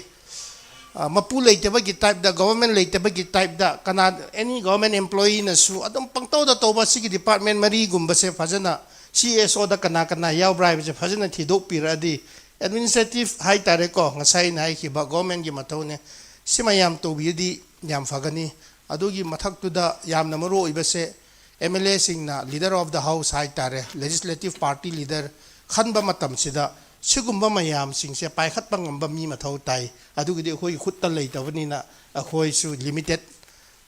ꯑ, ꯃꯄꯨ ꯂꯩꯇꯕꯒꯤ type ꯇ, government ꯂꯩꯇꯕꯒꯤ type ꯇ, ꯀꯅꯥ, any government employee ꯅꯁꯨ ꯑꯗꯨꯝ ꯄꯪꯇꯧꯗ ꯇꯧꯕ꯫ ꯁꯤꯒꯤ department ꯃꯔꯤꯒꯨꯝꯕꯁꯦ ꯐꯖꯅ, C S O ꯗ ꯀꯅꯥ ꯀꯅꯥ ꯌꯥꯎꯕ꯭ꯔꯥ ꯍꯥꯏꯕꯁꯦ ꯐꯖꯅ ꯊꯤꯗꯣꯛꯄꯤꯔꯛꯑꯗꯤ, administrative ꯍꯥꯏꯇꯥꯔꯦꯀꯣ, ꯉꯁꯥꯏ ꯑꯩꯅ ꯍꯥꯏꯈꯤꯕ government ꯒꯤ ꯃꯊꯧꯅꯦ꯫ ꯁꯤ ꯃꯌꯥꯝ ꯇꯧꯕꯤꯔꯗꯤ ꯌꯥꯝ ꯐꯒꯅꯤ꯫ ꯑꯗꯨꯒꯤ ꯃꯊꯛꯇꯨꯗ ꯌꯥꯝꯅ ꯃꯔꯨ ꯑꯣꯏꯕꯁꯦ, M L A ꯁꯤꯡꯅ, leader of the house ꯍꯥꯏꯇꯥꯔꯦ, legislative party leader ꯈꯟꯕ ꯃꯇꯝꯁꯤꯗ ꯁꯤꯒꯨꯝꯕ ꯃꯌꯥꯝꯁꯤꯡꯁꯦ ꯄꯥꯏꯈꯠꯄ ꯉꯝꯕ ꯃꯤ ꯃꯊꯧ ꯇꯥꯏ꯫ ꯑꯗꯨꯒꯤꯗꯤ ꯑꯩꯈꯣꯏꯒꯤ ꯈꯨꯠꯇ ꯂꯩꯇꯕꯅꯤꯅ ꯑꯩꯈꯣꯏꯁꯨ limited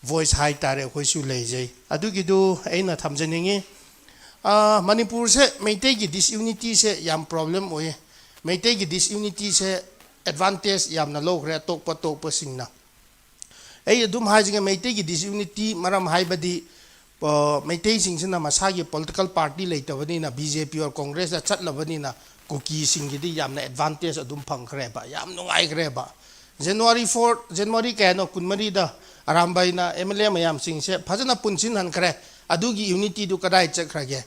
voice ꯍꯥꯏꯇꯥꯔꯦ, ꯑꯩꯈꯣꯏꯁꯨ ꯂꯩꯖꯩ꯫ ꯑꯗꯨꯒꯤꯗꯨ ꯑꯩꯅ ꯊꯝꯖꯅꯤꯡꯉꯤ꯫ ꯑꯥ, ꯃꯅꯤꯄꯨꯔꯁꯦ ꯃꯩꯇꯩꯒꯤ disunity ꯁꯦ ꯌꯥꯝ problem ꯑꯣꯏꯌꯦ꯫ ꯃꯩꯇꯩꯒꯤ disunity ꯁꯦ advantage ꯌꯥꯝꯅ ꯂꯧꯈ꯭ꯔꯦ ꯑꯇꯣꯞꯄ ꯑꯇꯣꯞꯄꯁꯤꯡꯅ꯫ ꯑꯩ ꯑꯗꯨꯝ ꯍꯥꯏꯖꯒꯦ, ꯃꯩꯇꯩꯒꯤ disunity ꯃꯔꯝ ꯍꯥꯏꯕꯗꯤ, ꯑ, ꯃꯩꯇꯩꯁꯤꯡꯁꯤꯅ ꯃꯁꯥꯒꯤ political party ꯂꯩꯇꯕꯅꯤꯅ, B J P or Congress ꯇ ꯆꯠꯂꯕꯅꯤꯅ, ꯀꯨꯀꯤꯁꯤꯡꯒꯤꯗꯤ ꯌꯥꯝꯅ advantage ꯑꯗꯨꯝ ꯐꯪꯈ꯭ꯔꯦꯕ, ꯌꯥꯝ ꯅꯨꯡꯉꯥꯏꯈ꯭ꯔꯦꯕ꯫ January four, January ꯀꯌꯥꯅꯣ, ꯀꯨꯟꯃꯔꯤꯗ ꯑꯔꯥꯝꯕꯥꯏꯅ M L A ꯃꯌꯥꯝꯁꯤꯡꯁꯦ ꯐꯖꯅ ꯄꯨꯟꯁꯤꯟꯍꯟꯈ꯭ꯔꯦ꯫ ꯑꯗꯨꯒꯤ unity ꯗꯨ ꯀꯗꯥꯏ ꯆꯠꯈ꯭ꯔꯒꯦ?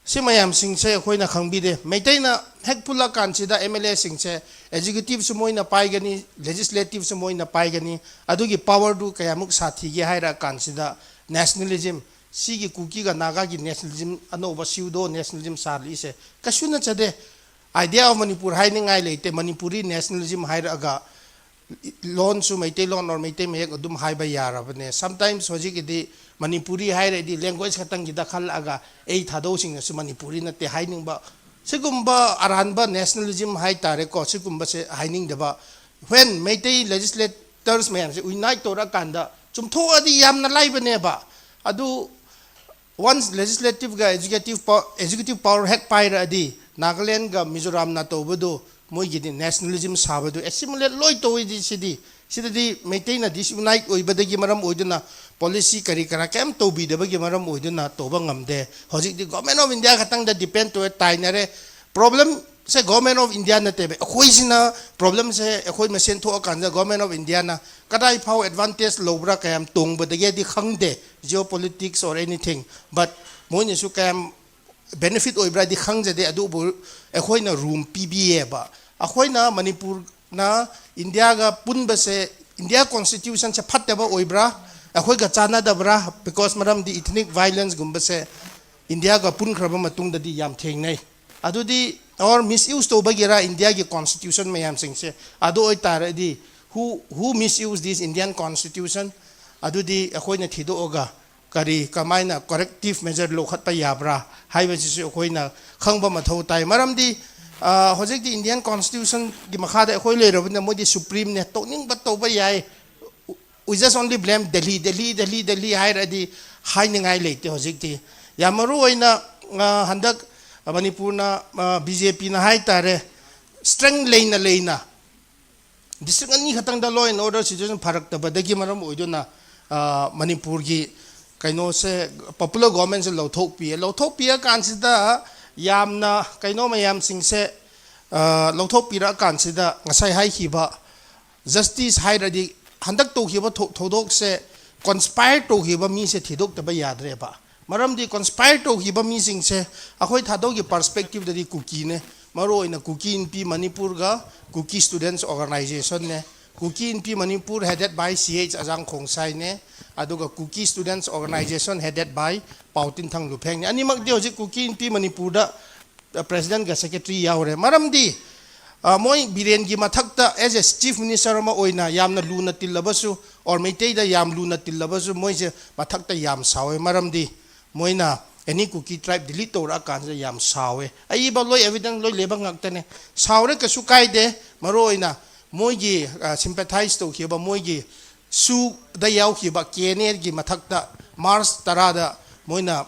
ꯁꯤ ꯃꯌꯥꯝꯁꯤꯡꯁꯦ ꯑꯩꯈꯣꯏꯅ ꯈꯪꯕꯤꯗꯦ꯫ ꯃꯩꯇꯩꯅ ꯍꯦꯛ ꯄꯨꯜꯂꯀꯥꯟꯁꯤꯗ M L A ꯁꯤꯡꯁꯦ executive ꯁꯨ ꯃꯣꯏꯅ ꯄꯥꯏꯒꯅꯤ, legislative ꯁꯨ ꯃꯣꯏꯅ ꯄꯥꯏꯒꯅꯤ꯫ ꯑꯗꯨꯒꯤ power ꯗꯨ ꯀꯌꯥꯃꯨꯛ ꯁꯥꯊꯤꯒꯦ ꯍꯥꯏꯔꯀꯥꯟꯁꯤꯗ nationalism, ꯁꯤꯒꯤ ꯀꯨꯀꯤꯒ ꯅꯥꯒꯥꯒꯤ nationalism, ꯑꯅꯧꯕ pseudo nationalism ꯁꯥꯔꯛꯏꯁꯦ ꯀꯩꯁꯨ ꯅꯠꯆꯗꯦ꯫ Idea of Manipur ꯍꯥꯏꯅꯤꯡꯉꯥꯏ ꯂꯩꯇꯦ꯫ Manipuri nationalism ꯍꯥꯏꯔꯛꯑꯒ ꯂꯣꯟꯁꯨ ꯃꯩꯇꯩꯂꯣꯟ or ꯃꯩꯇꯩ ꯃꯌꯦꯛ ꯑꯗꯨꯝ ꯍꯥꯏꯕ ꯌꯥꯔꯕꯅꯦ꯫ Sometimes ꯍꯧꯖꯤꯛꯀꯤꯗꯤ ꯃꯅꯤꯄꯨꯔꯤ ꯍꯥꯏꯔꯗꯤ language ꯈꯛꯇꯪꯒꯤꯗ ꯈꯜꯂꯛꯑꯒ ꯑꯩ ꯊꯥꯗꯧꯁꯤꯡꯅꯁꯨ ꯃꯅꯤꯄꯨꯔꯤ ꯅꯠꯇꯦ ꯍꯥꯏꯅꯤꯡꯕ, ꯁꯤꯒꯨꯝꯕ ꯑꯔꯥꯟꯕ nationalism ꯍꯥꯏ ꯇꯥꯔꯦꯀꯣ, ꯁꯤꯒꯨꯝꯕꯁꯦ ꯍꯥꯏꯅꯤꯡꯗꯕ꯫ When ꯃꯩꯇꯩ legislators ꯃꯌꯥꯝꯁꯦ unite ꯇꯧꯔꯀꯥꯟꯗ ꯆꯨꯝꯊꯣꯛꯑꯗꯤ ꯌꯥꯝꯅ ꯂꯥꯏꯕꯅꯦꯕ꯫ ꯑꯗꯨ once legislative ꯒ executive power, executive power ꯍꯦꯛ ꯄꯥꯏꯔꯛꯑꯗꯤ ꯅꯥꯒꯥꯂꯦꯟꯒ ꯃꯤꯖꯣꯔꯥꯝꯅ ꯇꯧꯕꯗꯨ, ꯃꯣꯏꯒꯤꯗꯤ nationalism ꯁꯥꯕꯗꯨ assimilate ꯂꯣꯏ ꯇꯧꯏꯗꯤ꯫ ꯁꯤꯗꯤ, ꯁꯤꯗꯗꯤ ꯃꯩꯇꯩꯅ disunite ꯑꯣꯏꯕꯗꯒꯤ ꯃꯔꯝ ꯑꯣꯏꯗꯨꯅ policy ꯀꯔꯤ ꯀꯔꯥ ꯀꯩꯝ ꯇꯧꯕꯤꯗꯕꯒꯤ ꯃꯔꯝ ꯑꯣꯏꯗꯨꯅ ꯇꯧꯕ ꯉꯝꯗꯦ꯫ ꯍꯧꯖꯤꯛꯇꯤ Government of India ꯈꯛꯇꯪꯗ depend ꯇꯧꯋꯦ, ꯇꯥꯏꯅꯔꯦ꯫ Problem say Government of India ꯅꯠꯇꯦꯕ꯫ ꯑꯩꯈꯣꯏꯁꯤꯅ problem ꯁꯦ ꯑꯩꯈꯣꯏ ꯃꯁꯦꯟ ꯊꯣꯛꯑꯀꯥꯟꯗ Government of India ꯅ ꯀꯗꯥꯏ ꯐꯥꯎ advantage ꯂꯧꯕ꯭ꯔꯥ, ꯀꯌꯥꯝ ꯇꯣꯡꯕꯗꯒꯦꯗꯤ ꯈꯪꯗꯦ꯫ Geopolitics or anything, but ꯃꯣꯏꯅꯁꯨ ꯀꯌꯥꯝ benefit ꯑꯣꯏꯕ꯭ꯔꯥꯗꯤ ꯈꯪꯖꯗꯦ꯫ ꯑꯗꯨꯕꯨ ꯑꯩꯈꯣꯏꯅ room ꯄꯤꯕꯤꯌꯦꯕ꯫ ꯑꯩꯈꯣꯏꯅ ꯃꯅꯤꯄꯨꯔꯅ India ꯒ ꯄꯨꯟꯕꯁꯦ, India Constitution ꯁꯦ ꯐꯠꯇꯕ ꯑꯣꯏꯕ꯭ꯔꯥ, ꯑꯩꯈꯣꯏꯒ ꯆꯥꯟꯅꯗꯕ꯭ꯔꯥ? Because ꯃꯔꯝꯗꯤ ethnic violence ꯒꯨꯝꯕꯁꯦ India ꯒ ꯄꯨꯟꯈ꯭ꯔꯕ ꯃꯇꯨꯡꯗꯗꯤ ꯌꯥꯝ ꯊꯦꯡꯅꯩ꯫ ꯑꯗꯨꯗꯤ or misuse ꯇꯧꯕꯒꯤꯔꯥ India ꯒꯤ constitution ꯃꯌꯥꯝꯁꯤꯡꯁꯦ? ꯑꯗꯨ ꯑꯣꯏꯇꯥꯔꯗꯤ who, who misuse this Indian Constitution? ꯑꯗꯨꯗꯤ ꯑꯩꯈꯣꯏꯅ ꯊꯤꯗꯣꯛꯑꯒ ꯀꯔꯤ, ꯀꯃꯥꯏꯅ corrective measure ꯂꯧꯈꯠꯄ ꯌꯥꯕ꯭ꯔꯥ ꯍꯥꯏꯕꯁꯤꯁꯨ ꯑꯩꯈꯣꯏꯅ ꯈꯪꯕ ꯃꯊꯧ ꯇꯥꯏ꯫ ꯃꯔꯝꯗꯤ, ꯑ, ꯍꯧꯖꯤꯛꯇꯤ Indian Constitution ꯒꯤ ꯃꯈꯥꯗ ꯑꯩꯈꯣꯏ ꯂꯩꯔꯕꯅꯤꯅ ꯃꯣꯏꯗꯤ supreme ꯅꯦ, ꯇꯧꯅꯤꯡꯕ ꯇꯧꯕ ꯌꯥꯏ꯫ We just only blame Delhi, Delhi, Delhi, Delhi ꯍꯥꯏꯔꯗꯤ ꯍꯥꯏꯅꯤꯡꯉꯥꯏ ꯂꯩꯇꯦ ꯍꯧꯖꯤꯛꯇꯤ꯫ ꯌꯥꯝ ꯃꯔꯨ ꯑꯣꯏꯅ, ꯑ, ꯍꯟꯗꯛ ꯃꯅꯤꯄꯨꯔꯅ, ꯑ, B J P ꯅ ꯍꯥꯏ ꯇꯥꯔꯦ, strength ꯂꯩꯅ ꯂꯩꯅ district ꯑꯅꯤ ꯈꯛꯇꯪꯗ law and order situation ꯐꯔꯛꯇꯕꯗꯒꯤ ꯃꯔꯝ ꯑꯣꯏꯗꯨꯅ, ꯑ, ꯃꯅꯤꯄꯨꯔꯒꯤ ꯀꯩꯅꯣꯁꯦ, popular government ꯁꯦ ꯂꯧꯊꯣꯛꯄꯤꯌꯦ꯫ ꯂꯧꯊꯣꯛꯄꯤꯔꯀꯥꯟꯁꯤꯗ ꯌꯥꯝꯅ ꯀꯩꯅꯣ ꯃꯌꯥꯝꯁꯤꯡꯁꯦ, ꯑ, ꯂꯧꯊꯣꯛꯄꯤꯔꯛꯑꯀꯥꯟꯁꯤꯗ ꯉꯁꯥꯏ ꯍꯥꯏꯈꯤꯕ ꯖꯁꯇꯤꯁ ꯍꯥꯏꯔꯗꯤ ꯍꯟꯗꯛ ꯇꯧꯈꯤꯕ ꯊꯧ- ꯊꯧꯗꯣꯛꯁꯦ ꯀꯣꯟꯁꯄꯥꯏꯌꯔ ꯇꯧꯈꯤꯕ ꯃꯤꯁꯦ ꯊꯤꯗꯣꯛꯇꯕ ꯌꯥꯗ꯭ꯔꯦꯕ꯫ ꯃꯔꯝꯗꯤ ꯀꯣꯟꯁꯄꯥꯏꯌꯔ ꯇꯧꯈꯤꯕ ꯃꯤꯁꯤꯡꯁꯦ ꯑꯩꯈꯣꯏ ꯊꯥꯗꯧꯒꯤ ꯄꯔꯁꯄꯦꯛꯇꯤꯞꯇꯗꯤ ꯀꯨꯀꯤꯅꯦ꯫ ꯃꯔꯨꯑꯣꯏꯅ ꯀꯨꯀꯤ ꯏꯟꯄꯤ ꯃꯅꯤꯄꯨꯔꯒ ꯀꯨꯀꯤ ꯁ꯭ꯇꯨꯗꯦꯟꯠꯁ ꯑꯣꯔꯒꯅꯥꯏꯖꯦꯁꯟꯅꯦ꯫ ꯀꯨꯀꯤ ꯏꯟꯄꯤ Manipur headed by C H ꯑꯖꯥꯡ ꯈꯣꯡꯁꯥꯏꯅꯦ꯫ ꯑꯗꯨꯒ ꯀꯨꯀꯤ ꯁ꯭ꯇꯨꯗꯦꯟꯠꯁ ꯑꯣꯔꯒꯅꯥꯏꯖꯦꯁꯟ headed by ꯄꯥꯎꯇꯤꯟꯊꯪ ꯂꯨꯐꯦꯡꯅꯦ꯫ ꯑꯅꯤꯃꯛꯇꯤ ꯍꯧꯖꯤꯛ ꯀꯨꯀꯤ ꯏꯟꯄꯤ ꯃꯅꯤꯄꯨꯔꯗ ꯄ꯭ꯔꯦꯁꯤꯗꯦꯟꯠꯒ ꯁꯦꯀ꯭ꯔꯦꯇꯔꯤ ꯌꯥꯎꯔꯦ꯫ ꯃꯔꯝꯗꯤ ꯑ, ꯃꯣꯏ ꯕꯤꯔꯦꯟꯒꯤ ꯃꯊꯛꯇ as a chief minister ꯑꯃ ꯑꯣꯏꯅ ꯌꯥꯝꯅ ꯂꯨꯅ ꯇꯤꯜꯂꯕꯁꯨ, or ꯃꯩꯇꯩꯗ ꯌꯥꯝ ꯂꯨꯅ ꯇꯤꯜꯂꯕꯁꯨ, ꯃꯣꯏꯁꯦ ꯃꯊꯛꯇ ꯌꯥꯝ ꯁꯥꯎꯋꯦ꯫ ꯃꯔꯝꯗꯤ ꯃꯣꯏꯅ any Kuki tribe delete ꯇꯧꯔꯛꯑꯀꯥꯟꯁꯤꯗ ꯌꯥꯝ ꯁꯥꯎꯋꯦ꯫ ꯑꯏꯕ ꯂꯣꯏ, evidence ꯂꯣꯏ ꯂꯩꯕ ꯉꯥꯛꯇꯅꯦ꯫ ꯁꯥꯎꯔꯦ, ꯀꯩꯁꯨ ꯀꯥꯏꯗꯦ꯫ ꯃꯔꯨꯑꯣꯏꯅ ꯃꯣꯏꯒꯤ, ꯑ, sympathize ꯇꯧꯈꯤꯕ, ꯃꯣꯏꯒꯤ ꯁꯨꯗ ꯌꯥꯎꯈꯤꯕ ꯀꯦ ꯑꯦꯟ ꯑꯦꯒꯤ ꯃꯊꯛꯇ ꯃꯥꯔꯆ ꯇꯔꯥꯗ ꯃꯣꯏꯅ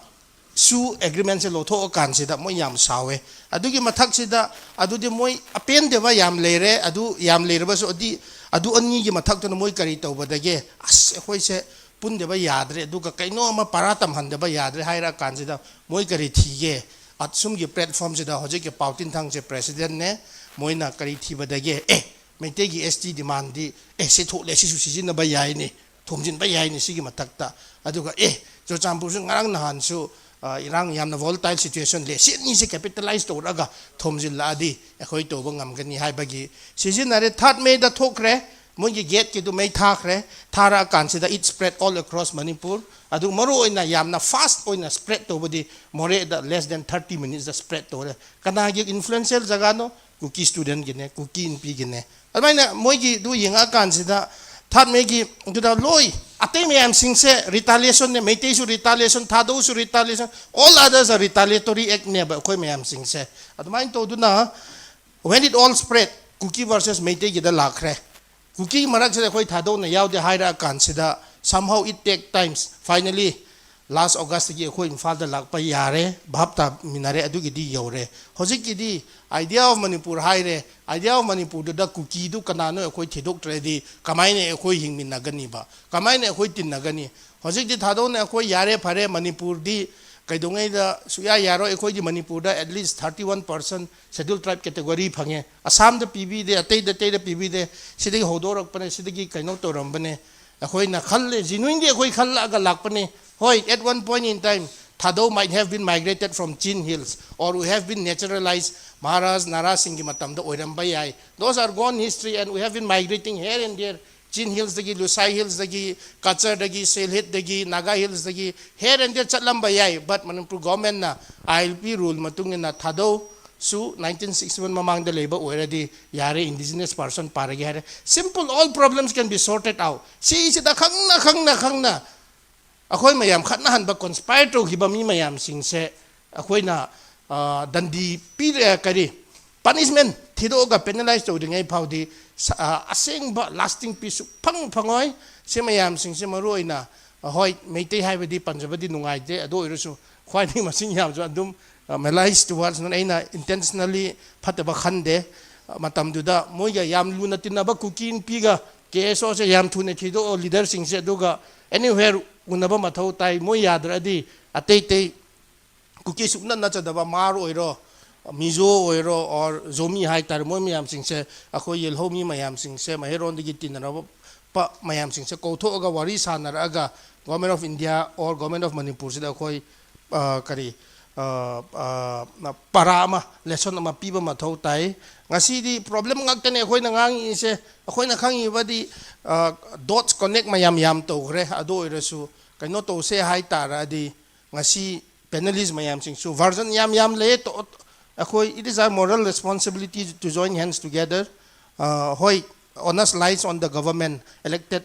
ꯁꯨ ꯑꯦꯒ꯭ꯔꯤꯃꯦꯟꯁꯦ ꯂꯧꯊꯣꯛꯑꯀꯥꯟꯁꯤꯗ ꯃꯣꯏ ꯌꯥꯝ ꯁꯥꯎꯋꯦ꯫ ꯑꯗꯨꯒꯤ ꯃꯊꯛꯁꯤꯗ ꯑꯗꯨꯗꯤ ꯃꯣꯏ ꯑꯄꯦꯟꯗꯕ ꯌꯥꯝ ꯂꯩꯔꯦ꯫ ꯑꯗꯨ ꯌꯥꯝ ꯂꯩꯔꯕꯁꯨ ꯑꯗꯤ, ꯑꯗꯨ ꯑꯅꯤꯒꯤ ꯃꯊꯛꯇꯨꯅ ꯃꯣꯏ ꯀꯔꯤ ꯇꯧꯕꯗꯒꯦ? "ꯑꯁ, ꯑꯩꯈꯣꯏꯁꯦ ꯄꯨꯟꯗꯕ ꯌꯥꯗ꯭ꯔꯦ, ꯑꯗꯨꯒ ꯀꯩꯅꯣ ꯑꯃ ꯄꯔꯥ ꯇꯝꯍꯟꯗꯕ ꯌꯥꯗ꯭ꯔꯦ" ꯍꯥꯏꯔꯛꯑꯀꯥꯟꯁꯤꯗ ꯃꯣꯏ ꯀꯔꯤ ꯊꯤꯒꯦ? ꯑꯁꯨꯝꯒꯤ ꯄ꯭ꯂꯦꯠꯐꯣꯝꯁꯤꯗ ꯍꯧꯖꯤꯛꯀꯤ ꯄꯥꯎꯇꯤꯟꯊꯪꯁꯦ ꯄ꯭ꯔꯦꯁꯤꯗꯦꯟꯠꯅꯦ꯫ ꯃꯣꯏꯅ ꯀꯔꯤ ꯊꯤꯕꯗꯒꯦ? "ꯑꯦ, ꯃꯩꯇꯩꯒꯤ ꯑꯦꯁ ꯇꯤ ꯗꯤꯃꯥꯟꯗꯤ, ꯑꯦ, ꯁꯤ ꯊꯣꯛꯂꯦ, ꯁꯤꯁꯨ ꯁꯤꯖꯤꯟꯅꯕ ꯌꯥꯏꯅꯦ, ꯊꯣꯝꯖꯤꯟꯕ ꯌꯥꯏꯅꯦ ꯁꯤꯒꯤ ꯃꯊꯛꯇ"꯫ ꯑꯗꯨꯒ, "ꯑꯦ, ꯆꯨꯔꯆꯥꯟꯄꯨꯔꯁꯨ ꯉꯔꯥꯡ ꯅꯍꯥꯟꯁꯨ, ꯑ, ꯏꯔꯥꯡ ꯌꯥꯝꯅ volatile situation ꯂꯩ, ꯁꯤ ꯑꯅꯤꯁꯦ capitalize ꯇꯧꯔꯒ ꯊꯣꯝꯖꯤꯜꯂꯛꯑꯗꯤ ꯑꯩꯈꯣꯏ ꯇꯧꯕ ꯉꯝꯒꯅꯤ" ꯍꯥꯏꯕꯒꯤ ꯁꯤꯖꯤꯟꯅꯔꯦ꯫ Third Mayꯗ ꯊꯣꯛꯈ꯭ꯔꯦ, ꯃꯣꯏꯒꯤ ꯒꯦꯠꯀꯤꯗꯨ ꯃꯩ ꯊꯥꯈ꯭ꯔꯦ꯫ ꯊꯥꯔꯛꯑꯀꯥꯟꯁꯤꯗ it spread all across Manipur꯫ ꯑꯗꯨ ꯃꯔꯨ ꯑꯣꯏꯅ ꯌꯥꯝꯅ fast ꯑꯣꯏꯅ spread ꯇꯧꯕꯗꯤ ꯃꯣꯔꯦꯗ less than thirty minutesꯇ spread ꯇꯧꯔꯦ꯫ ꯀꯅꯥꯒꯤ influential ꯖꯒꯥꯅꯣ? ꯀꯨꯀꯤ ꯁ꯭ꯇꯨꯗꯦꯟꯠꯒꯤꯅꯦ, ꯀꯨꯀꯤ ꯏꯟꯄꯤꯒꯤꯅꯦ꯫ ꯑꯗꯨꯃꯥꯏꯅ ꯃꯣꯏꯒꯤꯗꯨ ꯌꯦꯡꯉꯛꯑꯀꯥꯟꯁꯤꯗ Third Mayꯒꯤ ꯑꯗꯨꯗ ꯂꯣꯏ ꯑꯇꯩ ꯃꯌꯥꯝꯁꯤꯡꯁꯦ retaliationꯅꯦ, ꯃꯩꯇꯩꯁꯨ retaliation, ꯊꯥꯗꯧꯁꯨ retaliation, all others are retaliatory actꯅꯦꯕ ꯑꯩꯈꯣꯏ ꯃꯌꯥꯝꯁꯤꯡꯁꯦ꯫ ꯑꯗꯨꯃꯥꯏꯅ ꯇꯧꯗꯨꯅ when it all spread, Kuki versus ꯃꯩꯇꯩꯒꯤꯗ ꯂꯥꯛꯈ꯭ꯔꯦ꯫ ꯀꯨꯀꯤ ꯃꯔꯛꯁꯤꯗ ꯑꯩꯈꯣꯏ ꯊꯥꯗꯧꯅ ꯌꯥꯎꯗꯦ ꯍꯥꯏꯔꯛꯑꯀꯥꯟꯁꯤꯗ somehow it take times, finally last Augustꯇꯒꯤ ꯑꯩꯈꯣꯏ ꯏꯝꯐꯥꯜꯗ ꯂꯥꯛꯄ ꯌꯥꯔꯦ, ꯚꯥꯞ ꯇꯥꯃꯤꯟꯅꯔꯦ, ꯑꯗꯨꯒꯤꯗꯤ ꯌꯧꯔꯦ꯫ ꯍꯧꯖꯤꯛꯀꯤꯗꯤ Idea of Manipur ꯍꯥꯏꯔꯦ, Idea of Manipureꯗꯨꯗ ꯀꯨꯀꯤꯗꯨ ꯀꯅꯥꯅꯣ ꯑꯩꯈꯣꯏ ꯊꯤꯗꯣꯛꯇ꯭ꯔꯗꯤ ꯀꯃꯥꯏꯅ ꯑꯩꯈꯣꯏ ꯍꯤꯡꯃꯤꯟꯅꯒꯅꯤꯕ? ꯀꯃꯥꯏꯅ ꯑꯩꯈꯣꯏ ꯇꯤꯟꯅꯒꯅꯤ? ꯍꯧꯖꯤꯛꯇꯤ ꯊꯥꯗꯧꯅ ꯑꯩꯈꯣꯏ ꯌꯥꯔꯦ, ꯐꯔꯦ, ꯃꯅꯤꯄꯨꯔꯗꯤ ꯀꯩꯗꯧꯉꯩꯗ ꯁꯨꯛꯌꯥ ꯌꯥꯔꯣꯏ꯫ ꯑꯩꯈꯣꯏꯒꯤ ꯃꯅꯤꯄꯨꯔꯗ at least thirty one percent schedule tribe category ꯐꯪꯉꯦ꯫ ꯑꯁꯥꯝꯗ ꯄꯤꯕꯤꯗꯦ, ꯑꯇꯩꯗ ꯑꯇꯩꯗ ꯄꯤꯕꯤꯗꯦ꯫ ꯁꯤꯗꯒꯤ ꯍꯧꯗꯣꯔꯛꯄꯅꯦ, ꯁꯤꯗꯒꯤ ꯀꯩꯅꯣ ꯇꯧꯔꯝꯕꯅꯦ꯫ ꯑꯩꯈꯣꯏꯅ ꯈꯜꯂꯦ, genuinely ꯑꯩꯈꯣꯏ ꯈꯜꯂꯛꯑꯒ ꯂꯥꯛꯄꯅꯦ꯫ ꯍꯣꯏ, at one point in time, Thadou might have been migrated from Chin Hills, or we have been naturalized, Maharaj ꯅꯥꯔꯥꯁꯤꯡꯒꯤ ꯃꯇꯝꯗ ꯑꯣꯏꯔꯝꯕ ꯌꯥꯏ꯫ Those are gone history, and we have been migrating here and there. Chin Hillsꯗꯒꯤ, Lushai Hillsꯗꯒꯤ, Cachardꯗꯒꯤ, Sylhetꯗꯒꯤ, Naga Hillsꯗꯒꯤ, here and there ꯆꯠꯂꯝꯕ ꯌꯥꯏ꯫ But Manipur governmentꯅ ILP rule ꯃꯇꯨꯡ ꯏꯟꯅ ꯊꯥꯗꯧꯁꯨ nineteen sixty one ꯃꯃꯥꯡꯗ ꯂꯩꯕ ꯑꯣꯏꯔꯗꯤ ꯌꯥꯔꯦ, indigenous person ꯄꯥꯔꯒꯦ ꯍꯥꯏꯔꯦ꯫ Simple, all problems can be sorted out꯫ ꯁꯤꯁꯤꯗ ꯈꯪꯅ ꯈꯪꯅ ꯈꯪꯅ ꯑꯩꯈꯣꯏ ꯃꯌꯥꯝ ꯈꯠꯅꯍꯟꯕ, conspire ꯇꯧꯈꯤꯕ ꯃꯤ ꯃꯌꯥꯝꯁꯤꯡꯁꯦ ꯑꯩꯈꯣꯏꯅ, ꯑ, ꯗꯟꯗꯤ ꯄꯤꯔꯦ, ꯀꯔꯤ, punishment ꯊꯤꯗꯣꯛꯑꯒ penalize ꯇꯧꯗ꯭ꯔꯤꯉꯩ ꯐꯥꯎꯗꯤ ꯁ-, ꯑ, ꯑꯁꯦꯡꯕ lasting peace ꯁꯨꯛꯐꯪ ꯐꯪꯉꯣꯏ꯫ ꯁꯤ ꯃꯌꯥꯝꯁꯤꯡꯁꯦ ꯃꯔꯨ ꯑꯣꯏꯅ, ꯑ, ꯍꯣꯏ, ꯃꯩꯇꯩ ꯍꯥꯏꯕꯗꯤ ꯄꯟꯖꯕꯗꯤ ꯅꯨꯡꯉꯥꯏꯇꯦ, ꯑꯗꯨ ꯑꯣꯏꯔꯁꯨ ꯈ꯭ꯋꯥꯏꯗꯒꯤ ꯃꯁꯤꯡ ꯌꯥꯝꯁꯨ ꯑꯗꯨꯝ, ꯑ, malice towards ꯅ ꯑꯩꯅ intentionally ꯐꯠꯇꯕ ꯈꯟꯗꯦ꯫ ꯑ, ꯃꯇꯝꯗꯨꯗ ꯃꯣꯏꯒ ꯌꯥꯝ ꯂꯨꯅ ꯇꯤꯟꯅꯕ ꯀꯨꯀꯤ ꯅꯨꯄꯤꯒ KSOꯁꯦ ꯌꯥꯝ ꯊꯨꯅ ꯊꯤꯗꯣꯛꯑꯣ leaderꯁꯤꯡꯁꯦ, ꯑꯗꯨꯒ anywhere ꯎꯅꯕ ꯃꯊꯧ ꯇꯥꯏ꯫ ꯃꯣꯏ ꯌꯥꯗ꯭ꯔꯗꯤ ꯑꯇꯩ ꯑꯇꯩ ꯀꯨꯀꯤ ꯁꯨꯛꯅꯠ ꯅꯠꯆꯗꯕ ꯃꯥꯔ ꯑꯣꯏꯔꯣ, ꯃꯤꯖꯣ ꯑꯣꯏꯔꯣ, or ꯖꯣꯃꯤ ꯍꯥꯏꯇꯥꯔꯦ, ꯃꯣꯏ ꯃꯌꯥꯝꯁꯤꯡꯁꯦ, ꯑꯩꯈꯣꯏ ꯌꯦꯜꯍꯧꯃꯤ ꯃꯌꯥꯝꯁꯤꯡꯁꯦ, ꯃꯍꯩꯔꯣꯟꯗꯒꯤ ꯇꯤꯟꯅꯔꯕ ꯃꯌꯥꯝꯁꯤꯡꯁꯦ ꯀꯧꯊꯣꯛꯑꯒ ꯋꯥꯔꯤ ꯁꯥꯟꯅꯔꯛꯑꯒ Government of India or Government of ꯃꯅꯤꯄꯨꯔꯁꯤꯗ ꯑꯩꯈꯣꯏ, ꯑ, ꯀꯔꯤ, ꯑ, ꯑ, ꯄꯔꯥ ꯑꯃ, lesson ꯑꯃ ꯄꯤꯕ ꯃꯊꯧ ꯇꯥꯏ꯫ ꯉꯁꯤꯗꯤ problem ꯉꯥꯛꯇꯅꯦ ꯑꯩꯈꯣꯏꯅ ꯉꯥꯡꯉꯤꯁꯦ꯫ ꯑꯩꯈꯣꯏꯅ ꯈꯪꯉꯤꯕꯗꯤ, ꯑ, dots connect ꯃꯌꯥꯝ ꯌꯥꯝ ꯇꯧꯈ꯭ꯔꯦ꯫ ꯑꯗꯨ ꯑꯣꯏꯔꯁꯨ ꯀꯩꯅꯣ ꯇꯧꯁꯦ ꯍꯥꯏ ꯇꯥꯔꯗꯤ ꯉꯁꯤ panelist ꯃꯌꯥꯝꯁꯤꯡꯁꯨ version ꯌꯥꯝ ꯌꯥꯝ ꯂꯩꯌꯦ꯫ ꯇꯣ-, ꯑꯩꯈꯣꯏ, it is our moral responsibility to join hands together. ꯑ, ꯍꯣꯏ, onus lies on the government, elected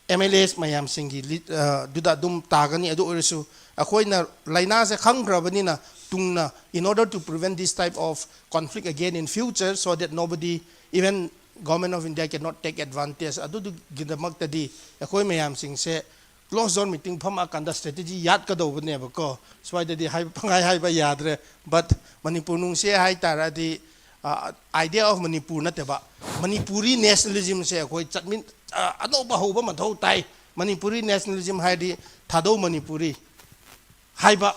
MLAs ꯃꯌꯥꯝꯁꯤꯡꯒꯤ ꯂꯤ-, ꯑ, ꯗꯨꯗ ꯑꯗꯨꯝ ꯇꯥꯒꯅꯤ꯫ ꯑꯗꯨ ꯑꯣꯏꯔꯁꯨ ꯑꯩꯈꯣꯏꯅ ꯂꯥꯏꯅꯥꯁꯦ ꯈꯪꯈ꯭ꯔꯕꯅꯤꯅ ꯇꯨꯡꯅ, in order to prevent this type of conflict again in future, so that nobody, even Government of India cannot take advantage, ꯑꯗꯨꯗꯨꯒꯤꯗꯃꯛꯇꯗꯤ ꯑꯩꯈꯣꯏ ꯃꯌꯥꯝꯁꯤꯡꯁꯦ closed door meeting ꯐꯝꯃꯀꯥꯟꯗ strategy ꯌꯥꯠꯀꯗꯧꯕꯅꯦꯕꯀꯣ꯫ ꯁ꯭ꯋꯥꯏꯗꯗꯤ ꯍꯥꯏꯕ, ꯄꯪꯍꯥꯏ ꯍꯥꯏꯕ ꯌꯥꯗ꯭ꯔꯦ꯫ But ꯃꯅꯤꯄꯨꯔ ꯅꯨꯡꯁꯦ ꯍꯥꯏ ꯇꯥꯔꯗꯤ, ꯑ, idea of ꯃꯅꯤꯄꯨꯔ ꯅꯠꯇꯦꯕ, ꯃꯅꯤꯄꯨꯔꯤ nationalismꯁꯦ ꯑꯩꯈꯣꯏ ꯆꯠꯃꯤꯟ-, ꯑ, ꯑꯅꯧꯕ ꯍꯧꯕ ꯃꯊꯧ ꯇꯥꯏ꯫ ꯃꯅꯤꯄꯨꯔꯤ nationalism ꯍꯥꯏꯔꯗꯤ ꯊꯥꯗꯧ ꯃꯅꯤꯄꯨꯔꯤ, ꯍꯥꯏꯕ,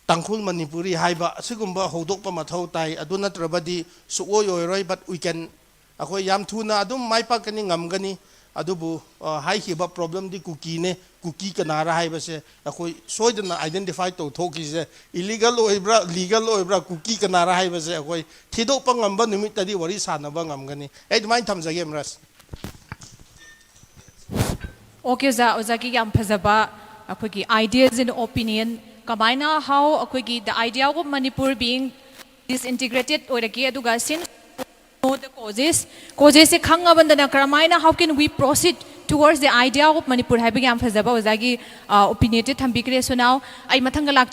ꯇꯥꯡꯈꯨꯜ ꯃꯅꯤꯄꯨꯔꯤ ꯍꯥꯏꯕ ꯑꯁꯤꯒꯨꯝꯕ ꯍꯧꯗꯣꯛꯄ ꯃꯊꯧ ꯇꯥꯏ꯫ ꯑꯗꯨ ꯅꯠꯇ꯭ꯔꯕꯗꯤ ꯁꯨꯛꯑꯣꯏ ꯑꯣꯏꯔꯣꯏ꯫ But we can, ꯑꯩꯈꯣꯏ ꯌꯥꯝ ꯊꯨꯅ ꯑꯗꯨꯝ ꯃꯥꯏ ꯄꯥꯛꯀꯅꯤ, ꯉꯝꯒꯅꯤ꯫ ꯑꯗꯨꯕꯨ ꯑ, ꯍꯥꯏꯈꯤꯕ problemꯗꯤ ꯀꯨꯀꯤꯅꯦ꯫ ꯀꯨꯀꯤ ꯀꯅꯥꯔ ꯍꯥꯏꯕꯁꯦ ꯑꯩꯈꯣꯏ ꯁꯣꯏꯗꯅ identify ꯇꯧꯊꯣꯛꯈꯤꯁꯦ꯫ Illegal ꯑꯣꯏꯕ꯭ꯔꯥ, legal ꯑꯣꯏꯕ꯭ꯔꯥ, ꯀꯨꯀꯤ ꯀꯅꯥꯔ ꯍꯥꯏꯕꯁꯦ ꯑꯩꯈꯣꯏ ꯊꯤꯗꯣꯛꯄ ꯉꯝꯕ ꯅꯨꯃꯤꯠꯇꯗꯤ ꯋꯥꯔꯤ ꯁꯥꯟꯅꯕ ꯉꯝꯒꯅꯤ꯫ ꯑꯩ ꯑꯗꯨꯃꯥꯏꯅ ꯊꯝꯖꯒꯦ, ꯃꯔꯁ꯫ ꯑꯣꯀꯦ ꯑꯣꯖꯥ, ꯑꯣꯖꯥꯒꯤ ꯌꯥꯝ ꯐꯖꯕ ꯑꯩꯈꯣꯏꯒꯤ ideas and opinion, ꯀꯃꯥꯏꯅ, how ꯑꯩꯈꯣꯏꯒꯤ the idea of Manipur being disintegrated ꯑꯣꯏꯔꯛꯀꯦ, ꯑꯗꯨꯒ since know the causes, causesꯁꯦ ꯈꯪꯉꯕꯗꯅ ꯀꯔꯝꯍꯥꯏꯅ, how can we proceed towards the idea of Manipur ꯍꯥꯏꯕꯒꯤ ꯌꯥꯝ ꯐꯖꯕ ꯑꯣꯖꯥꯒꯤ opinionꯁꯦ ꯊꯝꯕꯤꯈ꯭ꯔꯦ꯫ So now ꯑꯩ ꯃꯊꯪꯒ ꯂꯥꯛꯆ